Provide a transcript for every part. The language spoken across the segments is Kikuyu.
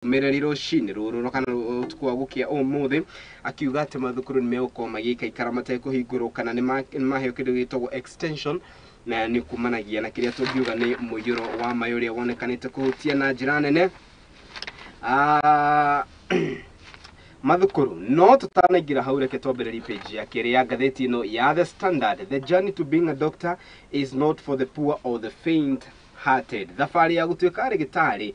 Ndũmĩrĩri rũcinĩ rũrũ kana ũtukũ wa gũkĩa ũmũthĩ akiuga atĩ mathukuru nĩ megũkorwo magĩikaikara matekũhingũrwo kana nĩ maheo kĩndũ gĩtagwo extension, na nĩ kumanagia na kĩrĩa tũngiuga nĩ mũiyũro wa maĩ ũrĩa wonekanĩte kũhutia na njĩra nene mathukuru. No tutanaingĩra hau, reke twambĩrĩrie page ya kerĩ ya ngathĩti ĩno ya The Standard. The journey to being a doctor is not for the poor or the faint hearted. Thabarĩ ya gũtuĩka rĩgĩtarĩ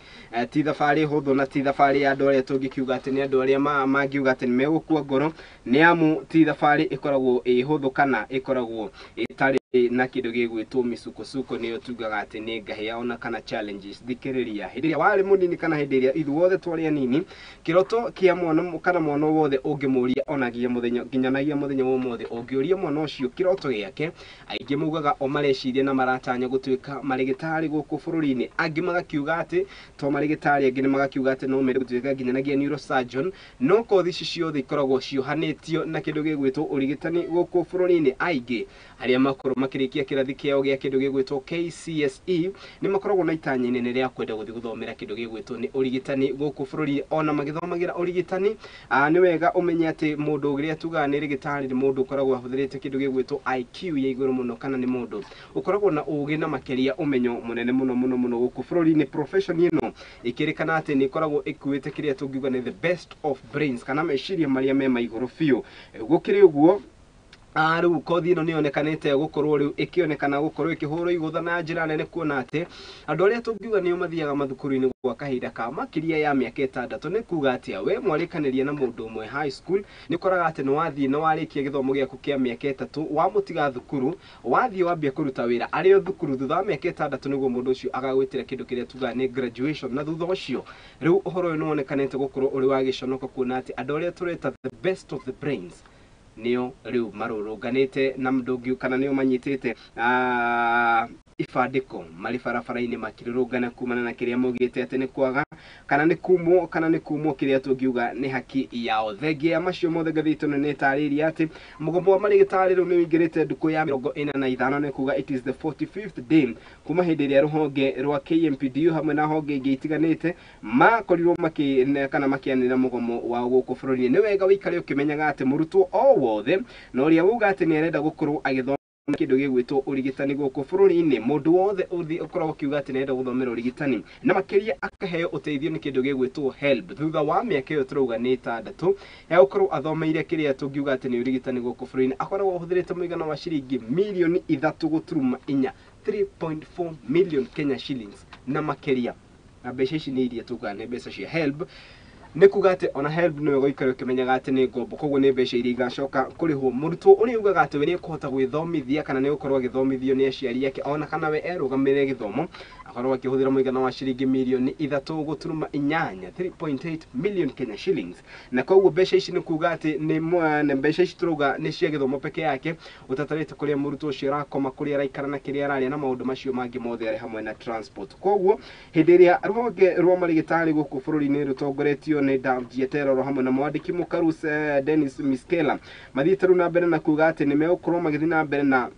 ti thabarĩ hũthũ na ti thabarĩ ya andũ arĩa tũngĩkiuga atĩ nĩ andũ arĩa mangiuga atĩ nĩ megũkua ngoro, nĩ amu ti thabarĩ ĩkoragwo ĩ hũthũ kana ĩkoragwo ĩtarĩ na kĩndũ gĩgwĩtwo misukosuko, nĩyo tugaga atĩ nĩ ngahĩa ona kana challenges. Thikĩrĩria, hĩndĩ ĩrĩa warĩ mũnini kana hĩndĩ ĩrĩa ithuothe twarĩ anini, kĩroto kĩa mwana kana mwana wothe ũngĩmũria onagia mũthenya nginyanagia mũthenya wa ũmũthĩ, ũngĩũria mwana ũcio kĩroto gĩake, aingĩ maugaga o mareciria na maratanya gũtuĩka marĩgĩtarĩ gũkũ bũrũri-inĩ. Angĩ magakiuga atĩ to marĩgĩtarĩ, angĩ nĩ magakiuga atĩ no mende gũtuĩka nginyanagia neurosurgeon. No kothi ici ciothe ikoragwo ciohanĩtio na kĩndũ gĩgwĩtwo ũrigitani gũkũ bũrũri-inĩ. Aingĩ arĩa makorwo makĩrĩkia kĩrathi kĩao gĩa kĩndũ gĩgwĩtwo KCSE nĩ makoragwo na itanya inene rĩa kwenda gũthiĩ gũthomera kĩndũ gĩgwĩtwo nĩ ũrigitani gũkũ bũrũri-inĩ. Ona magĩthomagĩra ũrigitani, nĩ wega ũmenye atĩ mũndũ ũrĩa tugaga nĩ rĩgĩtarĩ nĩ mũndũ ũkoragwo ahũthĩrĩte kĩndũ gĩgwĩtwo IQ ya igũrũ mũno, kana nĩ mũndũ ũkoragwo na ũgĩ na makĩria ũmenyo mũnene mũno mũno mũno gũkũ bũrũri-inĩ. Profession ĩno ĩkĩrĩkana atĩ nĩ ĩkoragwo ĩkuĩte kĩrĩa tũngiuga nĩ the best of brains, kana meciria marĩa me ma igũrũ biũ. Gũkĩrĩ ũguo, rĩu kothi ĩno nĩ yonekanĩte gũkorwo rĩu ĩkĩonekana gũkorwo ĩkĩhũrwo igũtha na njĩra nene, kuona atĩ andũ arĩa tũngiuga nĩo mathiaga mathukuru-inĩ gwa kahinda ka makĩria ya mĩaka 6. Nĩ kuga atĩa? We mwarĩkanĩria na mũndũ ũmwe high school, nĩ ũkoraga atĩ nĩ wathiĩ na warĩkia gĩthomo gĩaku kĩa mĩaka 3, wamũtiga thukuru, wathiĩ wambia kũruta wĩra arĩ o thukuru. Thutha wa mĩaka 6 nĩguo mũndũ ũcio agagwĩtĩra kĩndũ kĩrĩa tugaga nĩ graduation. Na thutha ũcio rĩu ũhoro ũyũ nĩ wonekanĩte gũkorwo ũrĩ wa gĩconoko, kuona atĩ andũ arĩa tũreta the best of the brains nĩo rĩu marũrũnganĩte na ndũngiu kana nĩo manyitĩte ibandĩko marĩ barabara-inĩ makĩrũrũngana kumana na kĩrĩa maugĩte atĩ nĩ kwaga kana nĩ kumwo kĩrĩa tũngiuga nĩ haki yao. Thengia ya macio mothe, ngathĩti ĩno nĩ ĩtarĩirie atĩ mũgomo wa marĩgĩtarĩ rĩu nĩ ũingĩrĩte ndukũ ya 45, nĩ kuga it is the 45th day kuma hĩndĩ ĩrĩa rũhonge rwa KMPDU hamwe na honge ingĩ itiganĩte makorirwo makĩ kana makĩanĩrĩra mũgomo wao gũkũ bũrũri-inĩ. Nĩ wega wĩikare ũkĩmenyaga atĩ mũrutwo o wothe na ũrĩa wauga atĩ nĩ arenda gũkorwo agĩthoma kĩndũ gĩgwĩtwo ũrigitani gũkũ bũrũri-inĩ, mũndũ wothe ũthiĩ ũkoragwo ũkiuga atĩ nĩarenda gũthomera ũrigitani na makĩria akaheo ũteithio nĩ kĩndũ gĩgwĩtwo HELB, thutha wa mĩaka ĩyo tũrauga nĩ 6 ya gũkorwo athomeire kĩrĩa tũngiuga atĩ nĩ ũrigitani gũkũ bũrũri-inĩ, akoragwo ahũthĩrĩte mũigana wa ciringi mirioni 3.4, 3.4 million Kenya shillings na makĩria. Na mbeca ici nĩ iria tugaga nĩ mbeca cia HELB. Nĩ kuga atĩ ona HELB nĩ wega ũikare ũkĩmenyaga atĩ nĩ ngombo, koguo nĩ mbeca iria igacoka kũrĩhwo. Mũrutwo ũrĩa ugaga atĩ we nĩ ekũhota gwĩthomithia kana nĩ gũkorwo agĩthomithio nĩ aciari ake, ona kana we erũgamĩrĩre gĩthomo, akorwo akĩhũthĩra mũigana wa ciringi mirioni 3.8, 3.8 million Kenya shillings. Na koguo mbeca ici nĩ kuga atĩ nĩ mbeca ici tũrauga nĩ cia gĩthomo peke yake, ũtatarĩte kũrĩa mũrutwo ũcio arakoma, kũrĩa araikara na kĩrĩa ararĩa na maũndũ macio mangĩ mothe arĩ hamwe na transport. Koguo hĩndĩ ĩrĩa rũhonge rwa marĩgĩtarĩ gũkũ bũrũri-inĩ rũtongoretio nĩ Davji Eteroro hamwe na mwandĩki mũkaru Dennis Miskela mathiĩte rĩu na mbere na kuga atĩ nĩ megũkorwo magĩthiĩ na mbere na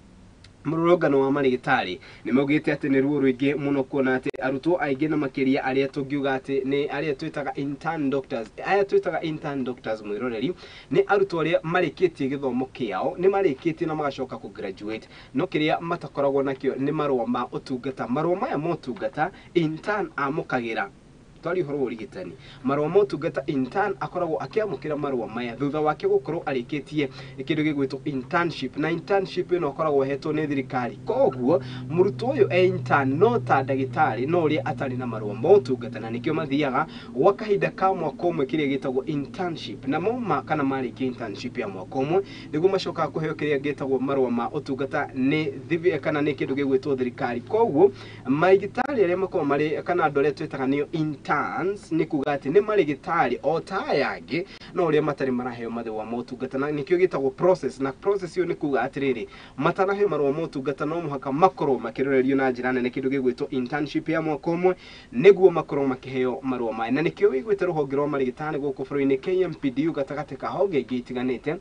mũrũrũngano wa marĩgĩtarĩ, nĩ maugĩte atĩ nĩ ruo rũingĩ mũno kuona atĩ arutwo aingĩ na makĩria arĩa tũngiuga atĩ nĩ arĩa twĩtaga intern doctors. Aya twĩtaga intern doctors, mwĩroreri, nĩ arutwo arĩa marĩkĩtie gĩthomo kĩao, nĩ marĩkĩtie na magacoka kũ graduate, no kĩrĩa matakoragwo nakĩo nĩ marũa ma ũtungata. Marũa maya ma ũtungata intern amũkagĩra, twari ũhoro wa ũrigitani, marũa ma ũtungata intern akoragwo akĩamũkĩra marũa maya thutha wake gũkorwo arĩkĩtie kĩndũ gĩgwĩtwo internship, na internship ĩno akoragwo ahetwo nĩ thirikari. Koguo mũrutwo ũyũ e intern no ta ndagĩtarĩ, no ũrĩa atarĩ na marũa ma ũtungata, na nĩkĩo mathiaga gwa kahinda ka mwaka ũmwe kĩrĩa gĩtagwo internship. Na mauma kana marĩkia internship ya mwaka ũmwe nĩguo macokaga kũheo kĩrĩa gĩtagwo marũa ma ũtungata nĩ kana nĩ kĩndũ gĩgwĩtwo thirikari. Koguo marĩgĩtarĩ arĩa makoragwo marĩ kana andũ arĩa twĩtaga nĩo interns, nĩ kuga atĩ nĩ marĩgĩtarĩ o ta aya angĩ, no ũrĩa matarĩ maraheo marũa ma ũtungata, na nĩkĩo gĩtagwo process. Na process ĩyo nĩ kuga atĩrĩrĩ, matanaheo marũa ma ũtungata no mũhaka makorwo makĩrorerio na njĩra nene kĩndũ gĩgwĩtwo internship ya mwaka ũmwe nĩguo makorwo makĩheo marũa maya. Na nĩkĩo wĩiguĩte rũhonge rwa marĩgĩtarĩ gũkũ bũrũri-inĩ KMPDU gatagatĩ ka honge ingĩ itiganĩte.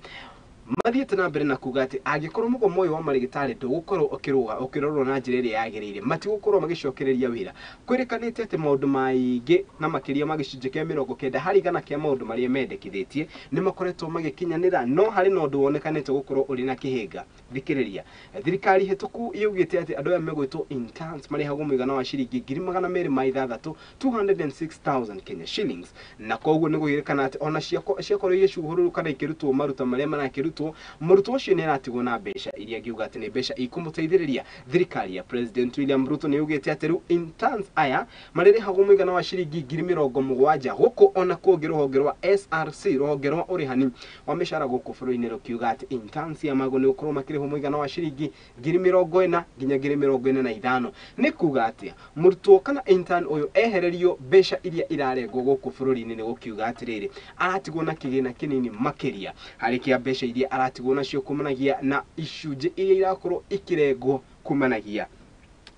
Mathiĩte na mbere na kuga atĩ angĩkorwo mũgomo ũyũ wa marĩgĩtarĩ ndũgũkorwo ũkĩrũga ũkĩrorwo na njĩra ĩrĩa yagĩrĩire, matigũkorwo magĩcokereria wĩra. Kwĩrĩkanĩte atĩ maũndũ maingĩ na makĩria ma gĩcunjĩ kĩa 90% kĩa maũndũ marĩa mendekithĩtie nĩ makoretwo magĩkinyanĩra, no harĩ na ũndũ wonekanĩte gũkorwo ũrĩ na kĩhĩnga. Thikĩrĩria, thirikari hĩtũku yaugĩte atĩ andũ aya megwĩtwo interns marĩhagwo mũigana wa ciringi 206,000, 206,000 Kenya shillings, na koguo nĩ gũgĩrĩkana atĩ ona ciakorwo igĩcuhũrũrwo kana ikĩrutwo maruta marĩa marakĩrutwo, mũrutwo ũcio nĩ aratigwo na mbeca iria angiuga atĩ nĩ mbeca ikũmũteithĩrĩria. Thirikari ya President William Ruto nĩ yaugĩte atĩ rĩu interns aya marĩrĩhagwo mũigana wa ciringi 70,000 gũkũ ona kũngĩ rũhonge rwa SRC, rũhonge rwa ũrĩhani wa mĩcara gũkũ bũrũri-inĩ, rũkiuga atĩ interns aya magwo nĩ gũkorwo makĩrĩhwo mũigana wa ciringi 40,000 nginya 45,000. Nĩ kuga atĩa mũrutwo kana intern ũyũ ehererio mbeca iria irarengwo gũkũ bũrũri-inĩ? Nĩ gũkiuga atĩrĩrĩ, aratigwo na kĩgĩna kĩnini makĩria harĩ kĩa mbeca iria aratigwo nacio kumanagia na icunjĩ iria irakorwo ikĩrengwo kumanagia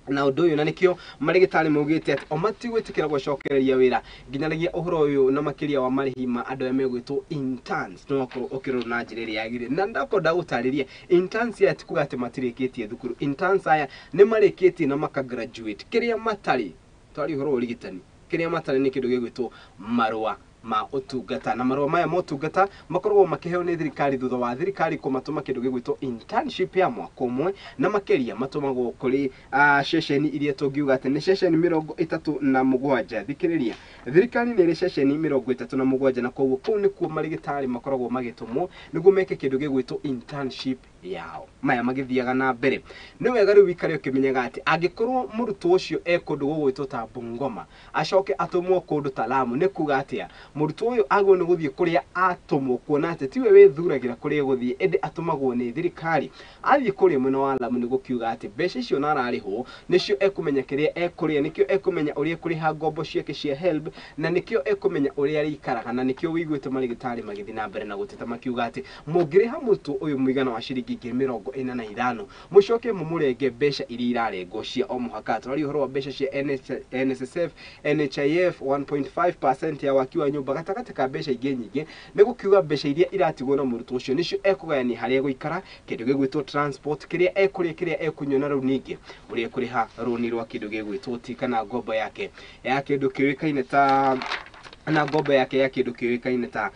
na ũndũ ũyũ, na nĩkĩo marĩgĩtarĩ maugĩte atĩ o matigwĩtĩkĩra gũcokereria wĩra nginyanagia ũhoro ũyũ na makĩria wa marĩhi ma andũ arĩa megwĩtwo interns no wakorwo ũkĩrorwo na njĩra ĩrĩa yagĩrĩire. Na ndakorwo ndagũtarĩria, interns aya ti kuga atĩ matirĩkĩtie thukuru, interns aya nĩ marĩkĩtie na maka graduate. Kĩrĩa matarĩ, twari ũhoro wa ũrigitani, kĩrĩa matarĩ nĩ kĩndũ gĩgwĩtwo marũa ma ũtungata, na marũa maya ma ũtungata makoragwo makĩheo nĩ thirikari thutha wa thirikari kũmatũma kĩndũ gĩgwĩtwo internship ya mwaka ũmwe, na makĩria matũmagwo kũrĩ ceceni iria tũngiuga atĩ nĩ ceceni 37. Thikĩrĩria, thirikari nĩ ĩrĩ ceceni 37, na koguo kũu nĩkuo marĩgĩtarĩ makoragwo magĩtũmwo nĩguo meke kĩndũ gĩgwĩtwo internship yao. Maya magĩthiaga na mbere, nĩ wega rĩu wikare ũkĩmenyaga atĩ angĩkorwo mũrutwo ũcio e kũndũ gũgwĩtwo ta Bungoma acoke atũmwo kũndũ ta Lamu, nĩ kuga atĩa mũrutwo ũyũ agwo nĩ gũthiĩ kũrĩa atũmwo, kuona atĩ tiwe wĩthuragĩra kũrĩa egũthiĩ, ĩndĩ atũmagwo nĩ thirikari. Athiĩ kũrĩa mwena wa Lamu, nĩ gũkiuga atĩ mbeca icio na ararĩhwo nĩcio ekũmenya kĩrĩa ekũrĩa, nĩkĩo ekũmenya ũrĩa ekũrĩha ngombo ciake cia HELB, na nĩkĩo ekũmenya ũrĩa arĩikaraga. Na nĩkĩo wĩiguĩte marĩgĩtarĩ magĩthiĩ na mbere na gũteta makiuga atĩ mũngĩrĩha mũrutwo ũyũ mũigana wa ciringi 45,000, mũcoke mũmũrenge mbeca iria irarengwo cia o mũhaka, tũraria ũhoro wa mbeca cia NSSF, NHIF, 1.5% ya waki wa nyũmba gatagatĩ ka mbeca ingĩ nyingĩ, nĩ gũkiuga mbeca iria iratigwo na mũrutwo ũcio nĩcio ekũgayania harĩa egũikara, kĩndũ gĩgwĩtwo transport, kĩrĩa ekũrĩa, kĩrĩa ekũnyua, na rĩu ningĩ ũrĩa ekũrĩha rũni rwa kĩndũ gĩgwĩtwo ti kana ngombo yake ya kĩndũ kĩũĩkaine ta na ngombo yake ya kĩndũ kĩũĩkaine ta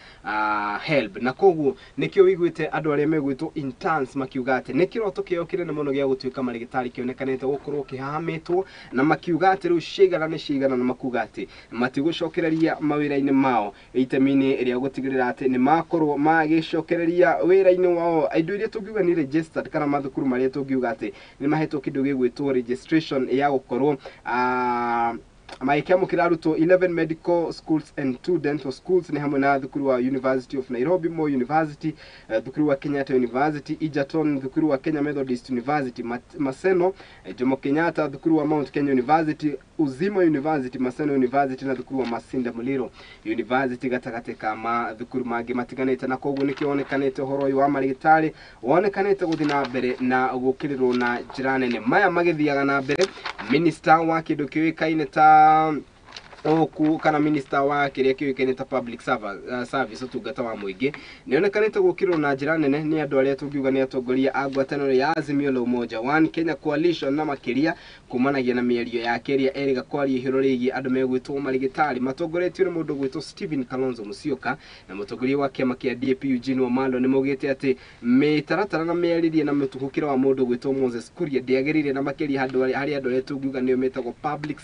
HELB. Na koguo nĩkĩo wĩiguĩte andũ arĩa megwĩtwo interns makiuga atĩ nĩ kĩroto kĩao kĩnene mũno gĩa gũtuĩka marĩgĩtarĩ kĩonekanĩte gũkorwo kĩhahamĩtwo, na makiuga atĩ rĩu ciaigana nĩ ciaigana, na makuga atĩ matigũcokereria mawĩra-inĩ mao itemi-inĩ rĩa gũtigĩrĩra atĩ nĩ makorwo magĩcokereria wĩra-inĩ wao. Indo iria tũngiuga nĩ registered kana mathukuru marĩa tũngiuga atĩ nĩ mahetwo kĩndũ gĩgwĩtwo registration ya gũkorwo magĩkĩamũkĩra arutwo, 11 medical schools and 2 dental schools, nĩ hamwe na thukuru wa University of Nairobi, Moi University, thukuru wa Kenyatta University, Egerton, thukuru wa Kenya Methodist University, Maseno, Jomo Kenyatta, thukuru wa Mount Kenya University, Uzima University, Maseno University na thukuru wa Masinda Muliro University, gatagatĩ ka mathukuru mangĩ matiganĩte. Na koguo nĩkĩo wonekanĩte ũhoro ũyũ wa marĩgĩtarĩ wonekanĩte gũthiĩ na mbere na gũkĩrĩrwo na njĩra nene. Maya magĩthiaga na mbere, minister wa kĩndũ kĩũĩkaine ta oku kana minister wa kĩrĩa kĩũĩkaine ta public service, ũtungata wa mũingĩ, nĩonekanĩte gũkĩrĩrwo na njĩra nene nĩ andũ arĩa tũngiuga nĩ atongoria a ngwatanĩro ya Azimio la Umoja One Kenya Coalition, na makĩria kumanagia na mĩario yake ĩrĩa erĩga kwaria igũrũ rĩgiĩ andũ megwĩtwo marĩgĩtarĩ matongoretio nĩ mũndũ gwĩtwo Stephen Kalonzo Musyoka na mũtongoria wa kĩama kĩa DAP Eugene Wamalwa. Nĩ maugĩte atĩ mĩtaratara na mĩarĩrie na mũtuhũkĩre wa mũndũ gwĩtwo Moses Kuria ndĩagĩrĩire, na makĩria handũ harĩ andũ arĩa tũngiuga nĩo metagwo public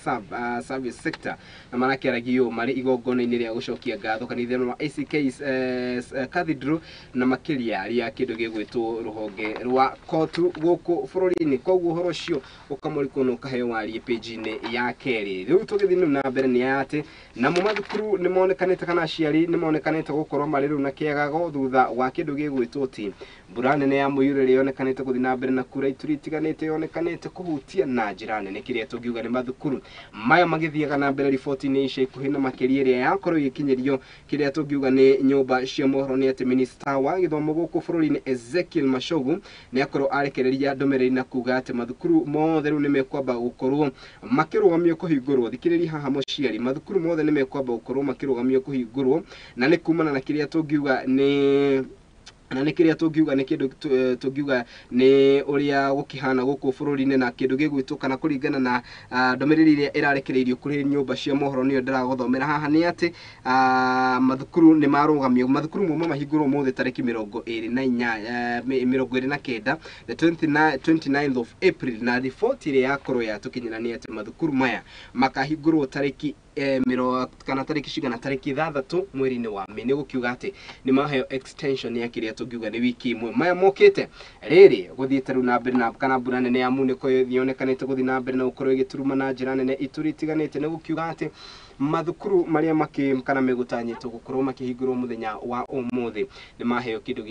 service sector, na marakĩaragia ũũ marĩ igongona-inĩ rĩa gũcokia ngatho kanitha wa ACK Cathedral, na makĩria rĩa kĩndũ gĩgwĩtwo rũhonge rwa kotu gũkũ bũrũri-inĩ. Koguo ũhoro ũcio ũkamũrĩkwo na ũkaheo warie page-inĩ ya kerĩ. Rĩu tũgĩthiĩ rĩu na mbere nĩ atĩ namo mathukuru nĩ monekanĩte kana aciari nĩ monekanĩte gũkorwo marĩ rĩu na kĩagago thutha wa kĩndũ gĩgwĩtwo ti mbura nene ya mũiyũro ĩrĩa yonekanĩte gũthiĩ na mbere na kura ituri itiganĩte yonekanĩte kũhutia na njĩra nene kĩrĩa tũngiuga nĩ mathukuru. Maya magĩthiaga na mbere, riboti-inĩ ica ikuhĩ na makĩria ĩrĩa yakorwo ĩgĩkinyĩrio kĩrĩa tũngiuga nĩ nyũmba cia mohoro nĩ atĩ minista wa gĩthomo gũkũ bũrũri-inĩ Ezekiel Machogu nĩ akorwo arekereria ndũmĩrĩri na kuga atĩ mathukuru mothe rĩu nĩ mekwamba gũkorwo makĩrũgamio kũhingũrwo. Thikĩrĩria haha mũciari, mathukuru mothe nĩ mekwamba gũkorwo makĩrũgamio kũhingũrwo, na nĩ kumana na kĩrĩa tũngiuga nĩ Na nĩ kĩrĩa tũngiuga nĩ kĩndũ tũngiuga nĩ ũrĩa gũkĩhana gũkũ bũrũri-inĩ, na kĩndũ gĩgwĩtwo kana kũringana na ndũmĩrĩri ĩrĩa ĩrarekereirio kũrĩ nyũmba cia mohoro nĩyo ndĩragũthomera haha, nĩ atĩ mathukuru nĩ marũgamio. Mathukuru mauma mahingũrwo ũmũthĩ tarĩki 28, 29, the 29th of April, na riboti ĩrĩa yakorwo yatũkinyĩra nĩ atĩ mathukuru maya makahingũrwo tarĩki kana tarĩki cigana, tarĩki 6 mweri-inĩ wa Mĩĩ. Nĩ gũkiuga atĩ nĩ maheo extension ya kĩrĩa tũngiuga nĩ wiki ĩmwe. Maya mokĩte rĩrĩ gũthiĩte rĩu na mbere na kana mbura nene ya munĩko yonekanĩte gũthiĩ na mbere na gũkorwo ĩgĩturuma na njĩra nene ituri itiganĩte. Nĩ gũkiuga atĩ mathukuru marĩa makĩ kana megũtanyĩtwo gũkorwo makĩhingũrwo mũthenya wa ũmũthĩ nĩ maheo kĩndũ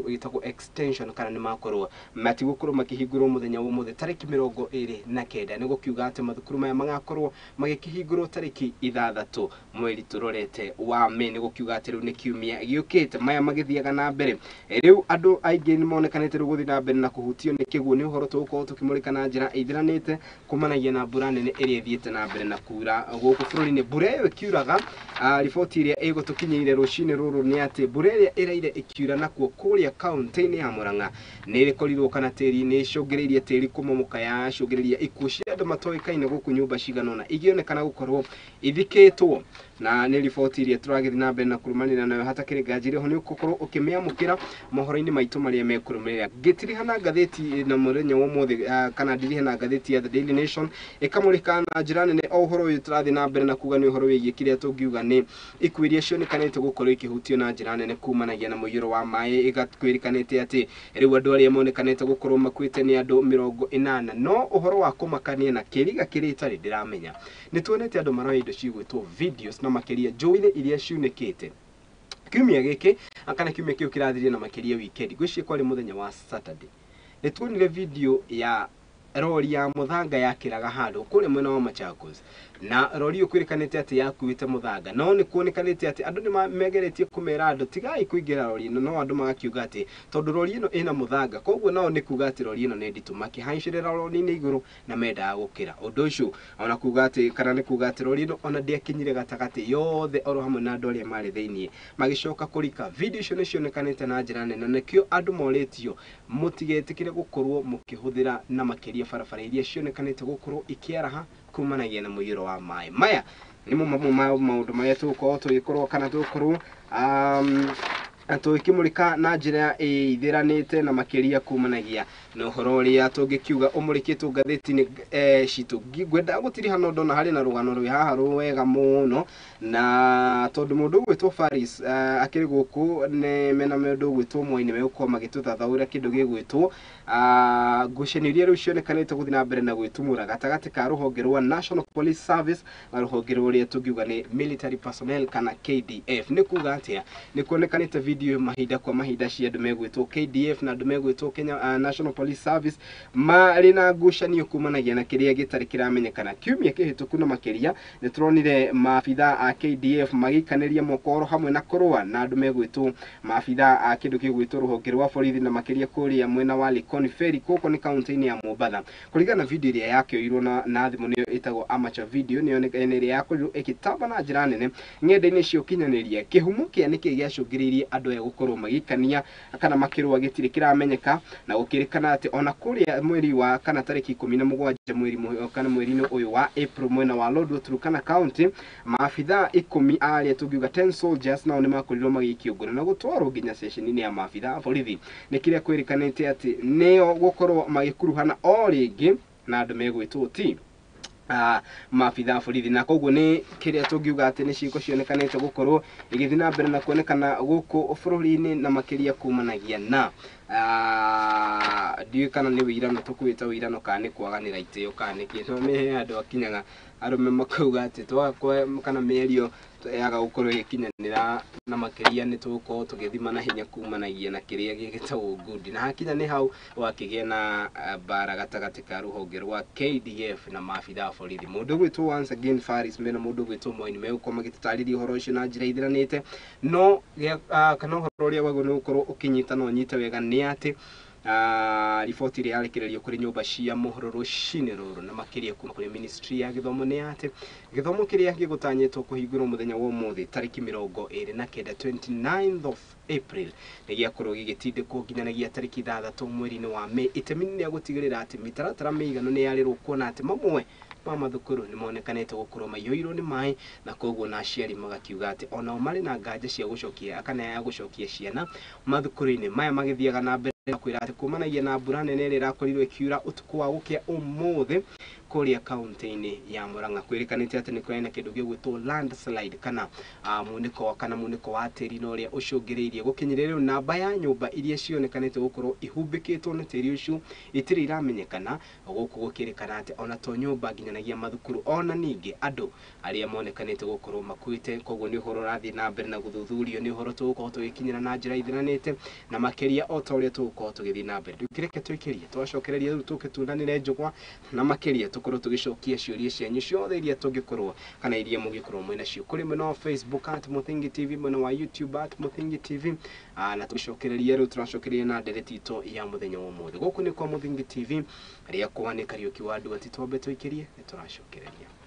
gĩtagwo extension, kana nĩ makorwo matigũkorwo makĩhingũrwo mũthenya wa ũmũthĩ tarĩki 29. Nĩ gũkiuga atĩ mathukuru maya magakorwo magĩkĩhingũrwo tarĩki 6 mweri tũrorete wa Mĩĩ. Nĩ gũkiuga atĩ rĩu nĩ kiumia gĩũkĩte. Maya magĩthiaga na mbere, rĩu andũ aingĩ nĩ monekanĩte rĩu gũthiĩ na mbere na kũhutio nĩ kĩguũ. Nĩ ũhoro tũgũkorwo tũkĩmũrĩka na njĩra ĩithiranĩte kumanagia na mbura nene ĩrĩa ĩthiĩte na mbere na kura gũkũ bũrũri-inĩ. Mbura ĩyo ĩkiuraga, riboti ĩrĩa ĩgũtũkinyĩire rũcinĩ rũrũ nĩ atĩ mbura ĩrĩa ĩraire ĩkiura nakuo kũrĩa kaũntĩ-inĩ ya Murang'a nĩ ĩkorirwo kana tĩri nĩ ĩcũngĩrĩirie tĩri kũmomoka, yacũngĩrĩria ikuũ cia andũ matoĩkaine gũkũ nyũmba cigana ũna igĩonekana gũkorwo ithikĩtwo. Na nĩ riboti ĩrĩa tũragĩthiĩ na mbere na kũrũmanĩrĩra nayo hatakĩrĩ nganja ho nĩ ũgũkorwo ũkĩmĩamũkĩra mohoro-inĩ maitũ marĩa mekũrũmĩrĩra. Ngĩtiriha na ngathĩti na mũthenya wa ũmũthĩ, kana ndirihe na ngathĩti ya The Daily Nation ĩkamũrĩka na njĩra nene o ũhoro ũyũ tũrathiĩ na mbere na kuga nĩ ũhoro wĩgiĩ kĩrĩa tũngiuga nĩ ikuũ iria cionekanĩte gũkorwo ikĩhutio na njĩra nene kumanagia na mũiyũro wa maĩ. Ĩgakwĩrĩkanĩte atĩ rĩu andũ arĩa monekanĩte gũkorwo makuĩte nĩ andũ 80. No ũhoro wa kũmakania na kĩriga kĩrĩa itarĩ ndĩramenya, nĩ tuonete andũ maroya indo cigwĩtwo videos na makĩria njũĩ iria ciunĩkĩte kiumia gĩkĩ kana kiumia kĩu kĩrathirie na makĩria weekend, ngwĩciria kwarĩ mũthenya wa Saturday, nĩ tuonire video ya rori ya mũthanga yakĩraga handũ kũrĩa mwena wa Machakos, na rori ĩyo kwĩrĩkanĩte atĩ yakuĩte mũthanga, no nĩ kuonekanĩte atĩ andũ nĩ megeretie kũmera andũ tigai kũingĩra rori ĩno, no andũ magakiuga atĩ tondũ rori ĩno ĩna mũthanga, koguo nao nĩ kuga atĩ rori ĩno nĩ nditũ, makĩhaicĩrĩra rori-inĩ igũrũ na mendaga gũkĩra ũndũ ũcio, ona kuga atĩ kana nĩ kuga atĩ rori ĩno ona ndĩakinyire gatagatĩ yothe oro hamwe na andũ arĩa marĩ thĩiniĩ magĩcoka kũrika. Video icio nĩ cionekanĩte na njĩra nene, nĩkĩo andũ morĩtio mũtigetĩkĩre gũkorwo mũkĩhũthĩra na makĩria barabara iria cionekanĩte gũkorwo ikĩaraha kumanagia na mũiyũro wa maĩ. Maya nĩmo mamwe ma maũndũ marĩa tũgũkorwo tũgĩkorwo kana tũgũkorwo tũgĩkĩmũrĩka na njĩra ĩithĩranĩte na makĩria kumanagia na ũhoro ũrĩa tũngĩkiuga ũmũrĩkĩtwo ngathĩti-inĩ citũ. Ngwenda gũtiriha no ndona harĩ na rũgano rwĩ haha rwega mũno, na tondũ mũndũ ũgwĩtwo Faris akĩrĩ gũkũ nĩ mena mũndũ ũgwĩtwo Moi nĩ megũkorwo magĩtũthathaũra kĩndũ gĩgwĩtwo ngucanio iria rĩu cionekanĩte gũthiĩ na mbere na gwĩtumũra gatagatĩ ka rũhonge rwa National Police Service na rũhonge rũrĩa tũngiuga nĩ military personnel kana KDF. Nĩ kuga atĩa? Nĩ kuonekanĩte video mahinda kwa mahinda cia andũ megwĩtwo KDF na andũ megwĩtwo Kenya National Police Service marĩ na ngucanio kumanagia na kĩrĩa gĩtarĩ kĩramenyekana. Kiumia kĩhĩtũku na makĩria nĩ tũronire maabitha a KDF magĩikanĩria moko oro hamwe na kũrũa na andũ megwĩtwo maabitha a kĩndũ gĩgwĩtwo rũhonge rwa borithi na makĩria kũrĩa mwena wa Likoni Ferry, gũkũ nĩ kaunti-inĩ ya Mombatha. Kũringana na video ĩrĩa yakĩoirwo na thimũ nĩyo ĩtagwo amateur video, nĩyo ĩrĩa yakorirwo ĩgĩtamba na njĩra nene ng'enda-inĩ cia ũkinyanĩria. Kĩhumo kĩa nĩkĩ gĩacũngĩrĩirie andũ aya gũkorwo magĩikania kana makĩrũa gĩtirĩ kĩramenyeka, na gũkĩrĩkana atĩ ona kũrĩa mweri wa kana tarĩki 17 mweri kana mweri-inĩ ũyũ wa April mwena wa Lodwar Turkana County, maabitha 10 arĩa tũngiuga 10 soldiers nao nĩmakorirwo magĩikio ngono na gũtwarwo nginya ceceni-inĩ ya maabitha a borithi. Nĩ kĩrĩa kwĩrĩkanĩte atĩ nĩo gũkorwo magĩkuruhana o rĩngĩ na andũ megwĩtwo ti maabitha a borithi, na koguo nĩ kĩrĩa tũngiuga atĩ nĩ ciĩko cionekanĩte gũkorwo igĩthiĩ na mbere na kuonekana gũkũ bũrũri-inĩ na makĩria kumanagia na ndiũĩ kana nĩ wĩirano tũkwĩta wĩirano kana nĩ kwaganĩra itĩo kana nĩ kĩ, no nĩ he andũ akinyaga arũme makauga atĩ twaga kana mĩario yaga gũkorwo ĩgĩkinyanĩra na makĩria nĩ tũgũkorwo tũgĩthima na hinya kumanagia na kĩrĩa gĩgĩtagwo ngundi, na hakinya nĩ hau wakĩgĩa na mbara gatagatĩ ka rũhonge rwa KDF na maabitha a borithi. Mũndũ ũgwĩtwo once again Faris mena mũndũ ũgwĩtwo Moi nĩmegũkorwo magĩtũtarĩria ũhoro ũcio na njĩra ithiranĩte, no kana ũhoro ũrĩa wagĩrĩirwo nĩ gũkorwo ũkĩnyita na ũnyite wega nĩ atĩ Riboti ĩrĩa yarekererio kũrĩ nyũmba cia mohoro rũcinĩ rũrũ na makĩria kuma kũrĩ ministry ya gĩthomo nĩ atĩ gĩthomo kĩrĩa gĩgũtanyĩtwo kũhingũrwo mũthenya wa ũmũthĩ tarĩki 29, 29th of April, nĩ gĩakorwo gĩgĩtindĩkwo nginyanagia tarĩki 6 mweri-inĩ wa May, itemi nĩ rĩa gũtigĩrĩra atĩ mĩtaratara mĩiganu nĩ yarĩrwo, kuona atĩ mamwe ma mathukuru nĩ monekanĩte gũkorwo maiyũirwo nĩ maĩ, na koguo na aciari magakiuga atĩ onao marĩ na nganja cia gũcokia kana ya gũcokia ciana mathukuru-inĩ maya. Magĩthiaga na mbere na kwĩra atĩ kumanagia na mbura nene ĩrĩa ĩrakorirwo ĩkiura ũtukũ wa gũkĩa ũmũthĩ kũrĩa kaunti-inĩ ya Murang'a, kwĩrĩkanĩte atĩ nĩ kũrĩ na kĩndũ gĩgwĩtwo landslide kana munĩko kana munĩko wa tĩri, na ũrĩa ũcũngĩrĩirie gũkinyĩria rĩu namba ya nyũmba iria cionekanĩte gũkorwo ihumbĩkĩtwo nĩ tĩri ũcio itirĩ iramenyekana. Gũkũ gũkĩrĩkana atĩ ona to nyũmba, nginyanagia mathukuru, ona ningĩ andũ arĩa monekanĩte gũkorwo makuĩte. Koguo nĩ ũhoro ũrathiĩ na mbere na gũthuthurio, nĩ ũhoro tũgũkorwo tũgĩkinyĩra na njĩra ithiranĩte na makĩria o ta ũrĩa tũgũkorwo tũgĩthiĩ na mbere. Rĩu twĩkĩrie twacokereria rĩu tũkĩtundanĩre njũgwa na makĩria tũkorwo tũgĩcokia ciũria cianyu ciothe iria tũngĩkorwo kana iria mũngĩkorwo mwĩ nacio kũrĩ mwena wa Facebook @MuthingiTV, mwena wa YouTube @MuthingiTV, na tũgĩcokereria rĩu tũracokereria na ndereti itũ ya mũthenya wa ũmũthĩ. Gũkũ nĩ kwa Muthingi TV, rĩakwa nĩ Kariũki wa Nduati. Twambe tũikĩrie, nĩ tũracokereria.